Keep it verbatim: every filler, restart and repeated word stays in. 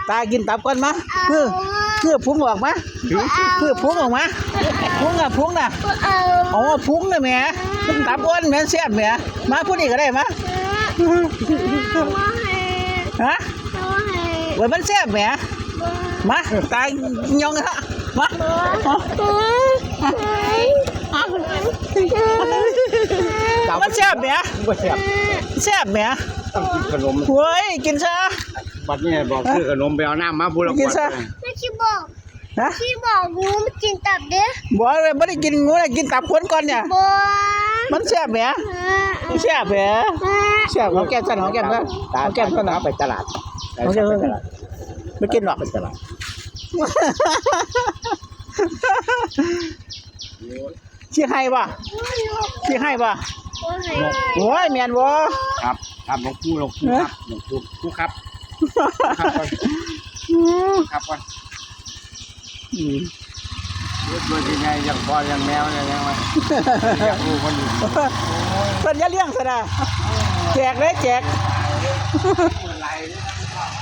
ตากินตับก่อนมา คือคือพุงออกมา คือพุงออกมา พุงอ่ะพุงน่ะ บ่เอา อ๋อพุงน่ะแหมตับอ่อนแหมแซ่บแหมมาผู้นี้ก็ได้มา บ่ให้ ฮะ บ่ให้ โอ้ยมันแซ่บแหม บ่ มาตายยองฮะมา บ่ให้ มันแซ่บแหม บ่แซ่บ แซ่บแหม ต้องกินขนม โอ้ยกินซะ บัดนี้บอกซื้อขนมไปเอาน้ำมาพูดละ กินซะ แม่ชีบอก ฮะ ชีบอกหนูมากินตับเด้อ บอกเลยไม่ได้กินงูนะกินตับคนก่อนเนี่ย บ่ มันแซ่บแหม อ่า มันแซ่บแหม อ่า แซ่บหอมแก้มสั้นหอมแก้มสั้นหอมแก้มสั้นหอม ไปตลาด หอมแก้มสั้นไม่กินหรอก ไปตลาด สิให้บ่สิให้บ่ บ่ให้ โอ้ยแม่นบ่ ครับครับหลวงปู่หลวงปู่ครับหลวงปู่ปู่ครับครับก่อนครับก่อน อืม เรียกตัวยังไงยังพ่อยังแมวยังไงวะยังลูกคนอื่น เพิ่นอย่าเลี้ยงซะนะแจกเลยแจก อะไร